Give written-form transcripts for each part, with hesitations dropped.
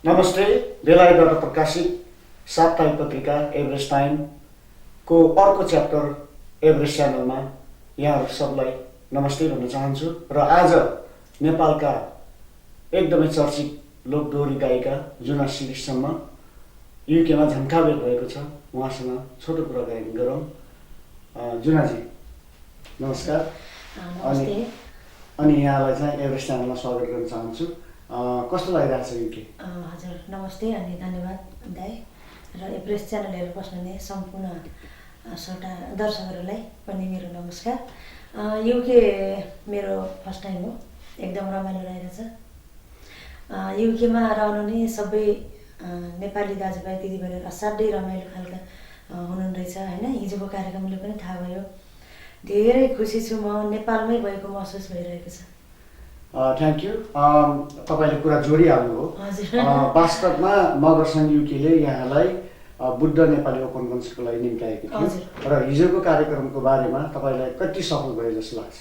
नमस्ते। बेलायतबाट प्रकाशित साप्ताहिक पत्रिका एभरेस्ट टाइमको अर्को च्याप्टर एभरेस्ट च्यानलमा यहाँहरू सबलाई नमस्ते भन्न चाहन्छु। र आज नेपालका एकदमै चर्चित लोकदोहोरी गायिका जुना शिरीषसम्म युकेमा झम्ठा भेट भएको छ। उहाँसँग छोटो कुराकानी गरौँ। जुनाजी नमस्कार। अनि यहाँलाई चाहिँ एभरेस्ट च्यानलमा स्वागत गर्न चाहन्छु। कस्तो लागिरहेको छ युके? हजुर नमस्ते अनि धन्यवाद दाइ र एभरेस्ट च्यानल हेरेर बस्नुहुने सम्पूर्ण श्रोता दर्शकहरूलाई पनि मेरो नमस्कार। युके मेरो फर्स्ट टाइम हो, एकदम रमाइलो रहेछ। युकेमा रहनु नै सबै नेपाली दाजुभाइ दिदीबहिनीहरू असाध्यै रमाइलो खालका हुनुहुन्न रहेछ होइन। हिजोको कार्यक्रमले पनि थाहा भयो। धेरै खुसी छु, म नेपालमै भएको महसुस भइरहेको छ। Thank you. तपाईँले कुरा जोडिहाल्नु हो। वास्तवमा मगरसँग युकेले यहाँलाई बुद्ध नेपाली ओपन कन्सर्टको लागि निम्त्याएको थियो र हिजोको कार्यक्रमको बारेमा तपाईँलाई कति सफल भयो जस्तो लाग्छ?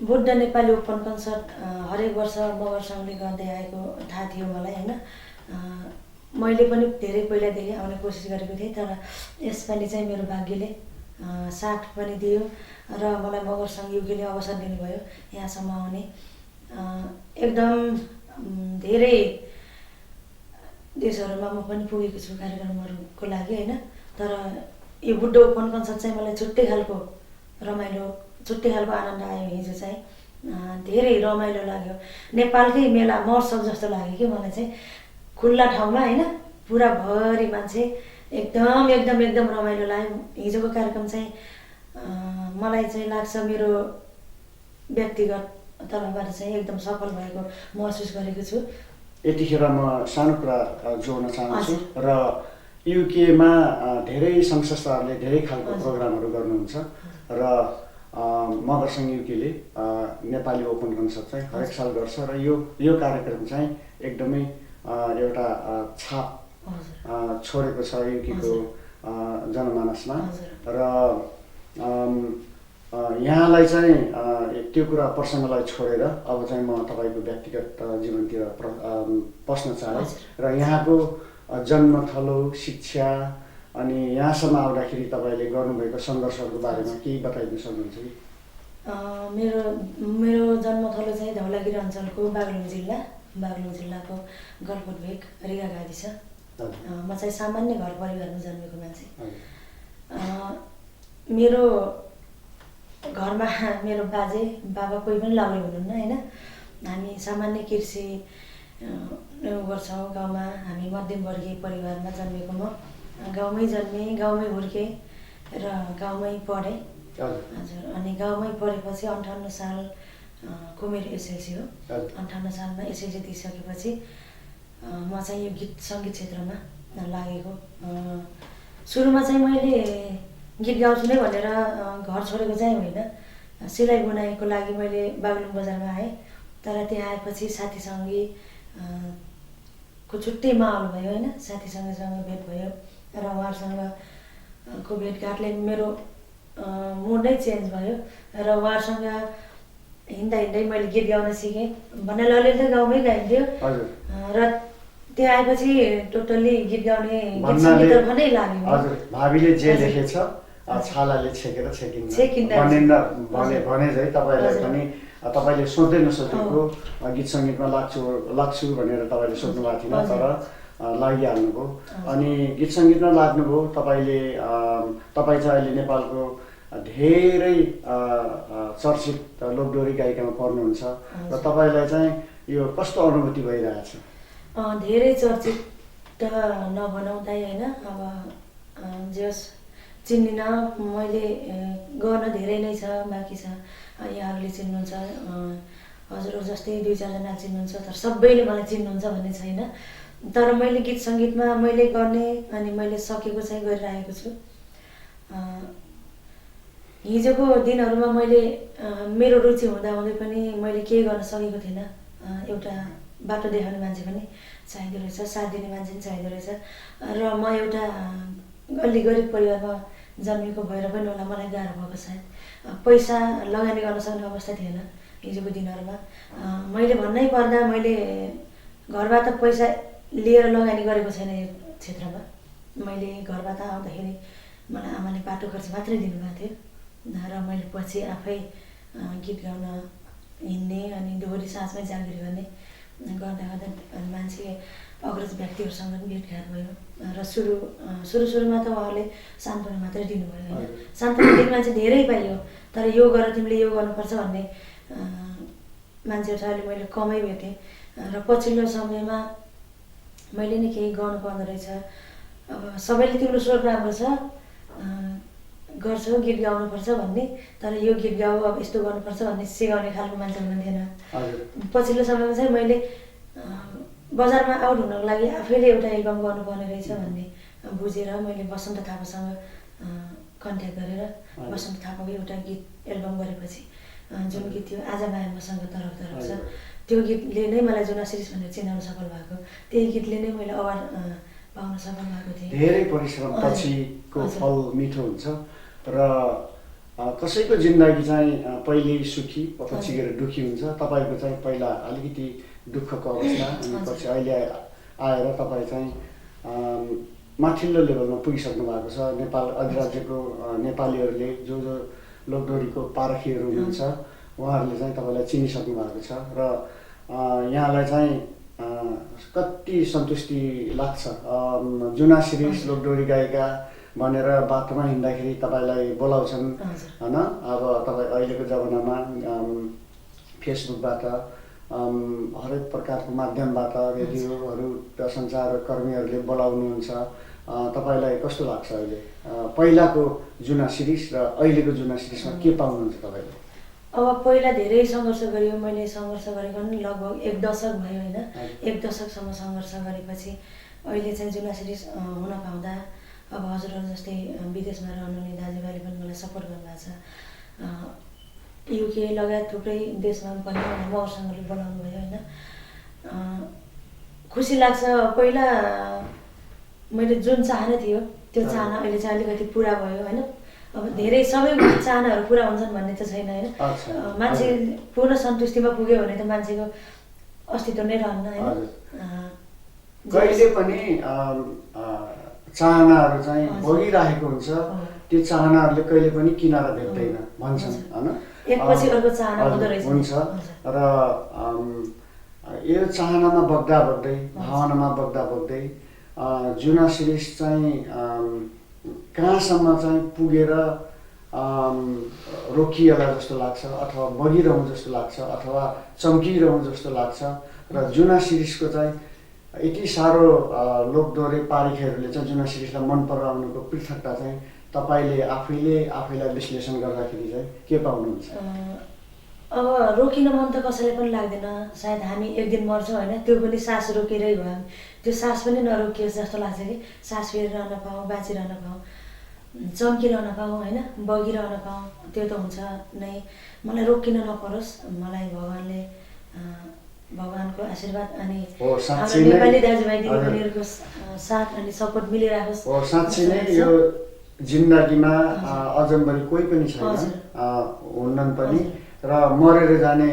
बुद्ध नेपाली ओपन कन्सर्ट हरेक वर्ष मगरसँगले गर्दै आएको थाहा थियो मलाई होइन। मैले पनि धेरै पहिलादेखि आउने कोसिस गरेको थिएँ, तर यसपालि चाहिँ मेरो भाग्यले साथ पनि दियो र मलाई मगरसँग युकेले अवसर दिनुभयो यहाँसम्म आउने। एकदम धेरै देशहरूमा म पनि पुगेको छु कार्यक्रमहरूको लागि होइन। तर यो बुद्ध ओपन कन्सर्ट चाहिँ मलाई छुट्टै खालको रमाइलो, छुट्टै खालको आनन्द आयो। हिजो चाहिँ धेरै रमाइलो लाग्यो। नेपालकै मेला महोत्सव जस्तो लाग्यो कि मलाई चाहिँ। खुल्ला ठाउँमा होइन, पुरा भरि मान्छे, एकदम एकदम एकदम रमाइलो लाग्यो। हिजोको कार्यक्रम चाहिँ मलाई चाहिँ लाग्छ मेरो व्यक्तिगत तर्फबाट चाहिँ एकदम सफल भएको महसुस गरेको छु। यतिखेर म सानो कुरा जोड्न चाहन्छु र युकेमा धेरै सङ्घ संस्थाहरूले धेरै खालको प्रोग्रामहरू गर्नुहुन्छ र मगरसँग युकेले नेपाली ओपन कन्सर्ट चाहिँ हरेक साल गर्छ र यो कार्यक्रम चाहिँ एकदमै एउटा छाप छोडेको छ युकेको जनमानसमा। र यहाँलाई चाहिँ त्यो कुरा प्रसङ्गलाई छोडेर अब चाहिँ म तपाईँको व्यक्तिगत जीवनतिर पस्न चाहे र यहाँको जन्मथलो, शिक्षा अनि यहाँसम्म आउँदाखेरि तपाईँले गर्नुभएको सङ्घर्षहरूको बारेमा केही बताइदिन सक्नुहुन्छ कि? मेरो जन्मथलो चाहिँ धौलागिरी अञ्चलको बागलुङ जिल्लाको गलकोट भेग रिगा गाडी छ। म चाहिँ सामान्य घर परिवारमा जन्मेको मान्छे। मेरो घरमा मेरो बाबा कोही पनि लाउने हुनुहुन्न होइन। हामी सामान्य कृषि गर्छौँ गाउँमा। हामी मध्यमवर्गीय परिवारमा जन्मेको म। गाउँमै जन्मेँ, गाउँमै हुर्केँ र गाउँमै पढेँ। हजुर। अनि गाउँमै पढेपछि 58 सालको मेरो एसएलसी हो। 58 सालमा एसएलसी दिइसकेपछि म चाहिँ यो गीत सङ्गीत क्षेत्रमा लागेको। सुरुमा चाहिँ मैले गीत गाउँछु नै भनेर घर छोडेको चाहिँ होइन। सिलाइ बुनाइको लागि मैले बागलुङ बजारमा आएँ, तर त्यहाँ आएपछि साथीसँगै को छुट्टै माहौल भयो होइन। साथीसँगसँग भेट भयो र उहाँहरूसँगको भेटघाटले मेरो मुड नै चेन्ज भयो र उहाँहरूसँग हिँड्दा हिँड्दै मैले गीत गाउन सिकेँ। भन्नाले अलिअलि त गाउँमै गाइन्थ्यो र त्यहाँ आएपछि टोटल्ली गीत गाउने गीत सङ्गीततर्फ नै लाग्यो। हजुर, भावीले जे लेखेछ छालाले छेकेर छेकिन्छ भने चाहिँ तपाईँलाई पनि तपाईँले सोध्दै नसोधेको गीत सङ्गीतमा लाग्छु भनेर तपाईँले सोध्नु भएको थिएन, तर लागिहाल्नुभयो। अनि गीत सङ्गीतमा लाग्नुभयो। तपाईँ चाहिँ अहिले नेपालको धेरै चर्चित लोकदोहोरी गायिकामा पर्नुहुन्छ र तपाईँलाई चाहिँ यो कस्तो अनुभूति भइरहेछ? धेरै चर्चित त नभनाउँदै होइन। अब जस चिन्दिन, मैले गर्न धेरै नै छ, बाँकी छ। यहाँहरूले चिन्नुहुन्छ, हजुरहरू जस्तै 2-4 जना चिन्नुहुन्छ, तर सबैले मलाई चिन्नुहुन्छ भन्ने छैन। तर मैले गीत सङ्गीतमा मैले गर्ने अनि मैले सकेको चाहिँ गरिरहेको छु। हिजोको दिनहरूमा मैले मेरो रुचि हुँदाहुँदै पनि मैले केही गर्न सकेको थिइनँ। एउटा बाटो देखाउने मान्छे पनि चाहिँदो रहेछ, साथ दिने मान्छे पनि चाहिँदो रहेछ र म एउटा अलि गरिब परिवारमा जन्मेको भएर पनि होला मलाई गाह्रो भएको सायद। पैसा लगानी गर्न सक्ने अवस्था थिएन हिजोको दिनहरूमा। मैले भन्नै पर्दा मैले घरबाट पैसा लिएर लगानी गरेको छैन यो क्षेत्रमा। मैले घरबाट आउँदाखेरि मलाई आमाले बाटो खर्च मात्रै दिनुभएको थियो र मैले पछि आफै गीत गाउन हिँड्ने अनि दोहोरी साँझमै जागिर गर्ने गर्दा गर्दा मान्छे अग्रज व्यक्तिहरूसँग पनि भेटघाट भयो र सुरुमा त उहाँहरूले सान्त्वना मात्रै दिनुभयो होइन। सान्त्वना दिने मान्छे धेरै पाइयो, तर यो गर तिमीले यो गर्नुपर्छ भन्ने मान्छेहरू चाहिँ अहिले मैले कमै भेटेँ र पछिल्लो समयमा मैले नै केही गर्नु पर्दो रहेछ। अब सबैले तिम्रो स्वर राम्रो छ गर्छौ, गीत गाउनुपर्छ भन्ने, तर यो गीत गाऊ अब यस्तो गर्नुपर्छ भन्ने सिकाउने खालको मान्छे हुनुहुन्थेन। पछिल्लो समयमा चाहिँ मैले बजारमा आउट हुनको लागि आफैले एउटा एल्बम गर्नुपर्ने रहेछ भन्ने बुझेर मैले बसन्त थापासँग कन्ट्याक्ट गरेर बसन्त थापाको एउटा गीत एल्बम गरेपछि जुन गीत थियो आज माया मसँग तरफ तरफ छ, त्यो गीतले नै मलाई जुना शिरीष भनेर चिनाउन सफल भएको, त्यही गीतले नै मैले अवार्ड पाउन सफल भएको थिएँ। धेरै परिश्रम पछिको फल मिठो हुन्छ र कसैको जिन्दगी चाहिँ पहिले सुखी पछि गएर दुखी हुन्छ। तपाईँको चाहिँ पहिला अलिकति दुःखको अवस्था अनि पछि अहिले आएर तपाईँ चाहिँ माथिल्लो लेभलमा पुगिसक्नु भएको छ। नेपाल अधिराज्यको नेपालीहरूले जो लोकदोहोरीको पारखीहरू हुनुहुन्छ उहाँहरूले चाहिँ तपाईँलाई चिनिसक्नु भएको छ र यहाँलाई चाहिँ कति सन्तुष्टि लाग्छ। जुना शिरीष लोकदोहोरी गायिका भनेर बाटोमा हिँड्दाखेरि तपाईँलाई बोलाउँछन् होइन। अब तपाईँ अहिलेको जमानामा फेसबुकबाट हरेक प्रकारको माध्यमबाट रेडियोहरू र सञ्चारकर्मीहरूले बोलाउनुहुन्छ। तपाईँलाई कस्तो लाग्छ अहिले पहिलाको जुना शिरीष र अहिलेको जुना शिरीषमा के पाउनुहुन्छ तपाईँले? अब पहिला धेरै सङ्घर्ष गरियो, मैले सङ्घर्ष गरेको पनि लगभग 1 दशक भयो होइन। 1 दशकसम्म सङ्घर्ष गरेपछि अहिले चाहिँ जुना शिरीष हुन पाउँदा अब हजुरहरू जस्तै विदेशमा रहनुहुने दाजुभाइले पनि मलाई सपोर्ट गर्नुभएको छ। युके लगायत थुप्रै देशमा पनि मौसँगले बोलाउनु भयो होइन। खुसी लाग्छ। पहिला मैले जुन चाहना थियो त्यो चाहना अहिले चाहिँ अलिकति पुरा भयो होइन। अब धेरै सबै चाहनाहरू पुरा हुन्छन् भन्ने त छैन होइन। मान्छे पूर्ण सन्तुष्टिमा पुग्यो भने त मान्छेको अस्तित्व नै रहन्न होइन। कहिले पनि चाहनाहरू चाहिँ बगिरहेको हुन्छ, त्यो चाहनाहरूले कहिले पनि किनारा भेट्दैन भन्छन् होइन। एकपछि अर्को चाहना हुँदो रहेछ हुन्छ र यो चाहनामा बग्दा बग्दै भावनामा बग्दा बग्दै जुना शिरीष चाहिँ कहाँसम्म चाहिँ पुगेर रोकिएला जस्तो लाग्छ अथवा बगिरहँ जस्तो लाग्छ अथवा चम्किरहँ जस्तो लाग्छ र जुना शिरीषको चाहिँ यति साह्रो लोकदोहोरी पारिखीहरूले चाहिँ जुना शिरीषलाई मन पराउनुको पृथकता चाहिँ तपाईँले आफैलाई विश्लेषण गर्दाखेरि चाहिँ के पाउनुहुन्छ? अब रोकिन मन त कसैलाई पनि लाग्दैन। सायद हामी एक दिन मर्छौँ होइन, त्यो पनि सास रोकेरै भयो। त्यो सास पनि नरोकियोस् जस्तो लाग्छ कि सास फेरिरहन पाऊँ, बाँचिरहन पाऊँ, चम्किरहन पाऊँ होइन, बगिरहन पाऊँ, त्यो त हुन्छ नै। मलाई रोकिन नपरोस्, मलाई भगवानको आशीर्वाद अनि हाम्रो नेपाली दाजुभाइ दिदीबहिनीहरूको साथ अनि सपोर्ट मिलिराखोस्। साँच्चै नै यो जिन्दगीमा अजम्बरी कोही पनि छैन, हुन्नन् पनि र मरेर जाने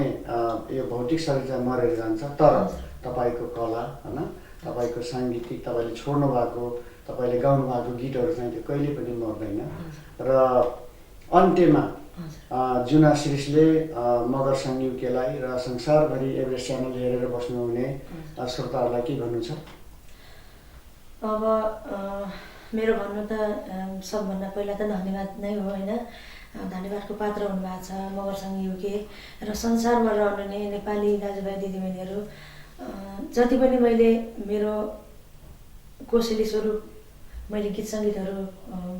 यो भौतिक शरीर चाहिँ मरेर जान्छ, तर तपाईँको कला होइन, तपाईँको साङ्गीतिक तपाईँले छोड्नु भएको, तपाईँले गाउनु भएको गीतहरू चाहिँ त्यो कहिले पनि मर्दैन। र अन्त्यमा जुना शिरीषले मगरसँग युकेलाई र संसारभरि एभरेस्ट च्यानल हेरेर बस्नुहुने श्रोताहरूलाई के भन्नु छ? अब मेरो भन्नु त सबभन्दा पहिला त धन्यवाद नै हो होइन। धन्यवादको पात्र हुनुभएको छ मगरसँग युके र संसारमा रहनुहुने नेपाली दाजुभाइ दिदीबहिनीहरू। जति पनि मैले मेरो कोसेली स्वरूप मैले गीत सङ्गीतहरू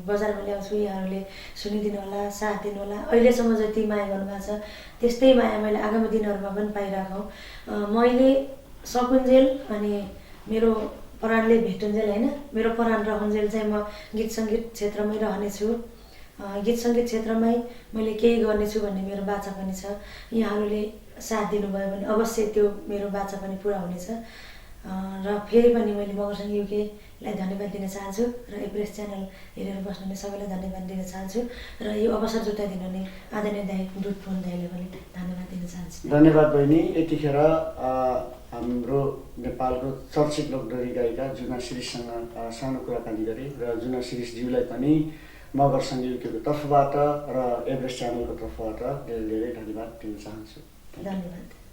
बजारमा ल्याउँछु, यहाँहरूले सुनिदिनु होला, साथ दिनु होला। अहिलेसम्म जति माया गर्नुभएको छ त्यस्तै माया मैले आगामी दिनहरूमा पनि पाइराखौँ। मैले सकुन्जेल अनि मेरो पराणले भेटुन्जेल होइन, मेरो पराण रहन्जेल चाहिँ म गीत सङ्गीत क्षेत्रमै रहनेछु। गीत सङ्गीत क्षेत्रमै मैले केही गर्नेछु भन्ने मेरो बाचा पनि छ। यहाँहरूले साथ दिनुभयो भने अवश्य त्यो मेरो बाचा पनि पुरा हुनेछ। र फेरि पनि मैले मगरसँग युकेलाई धन्यवाद दिन चाहन्छु र एभरेस्ट च्यानल हेरेर बस्नुहुने सबैलाई धन्यवाद दिन चाहन्छु र यो अवसर जुटाइदिनुहुने आदरणीय दाइ दुध फोन दाइले पनि धन्यवाद दिन चाहन्छु। धन्यवाद बहिनी। यतिखेर हाम्रो नेपालको चर्चित लोकदोहोरी गायिका जुना शिरीषसँग सानो कुराकानी गरेँ र जुना शिरीषज्यूलाई पनि मगरसँग युकेको तर्फबाट र एभरेस्ट च्यानलको तर्फबाट धेरै धेरै धन्यवाद दिन चाहन्छु। धन्यवाद।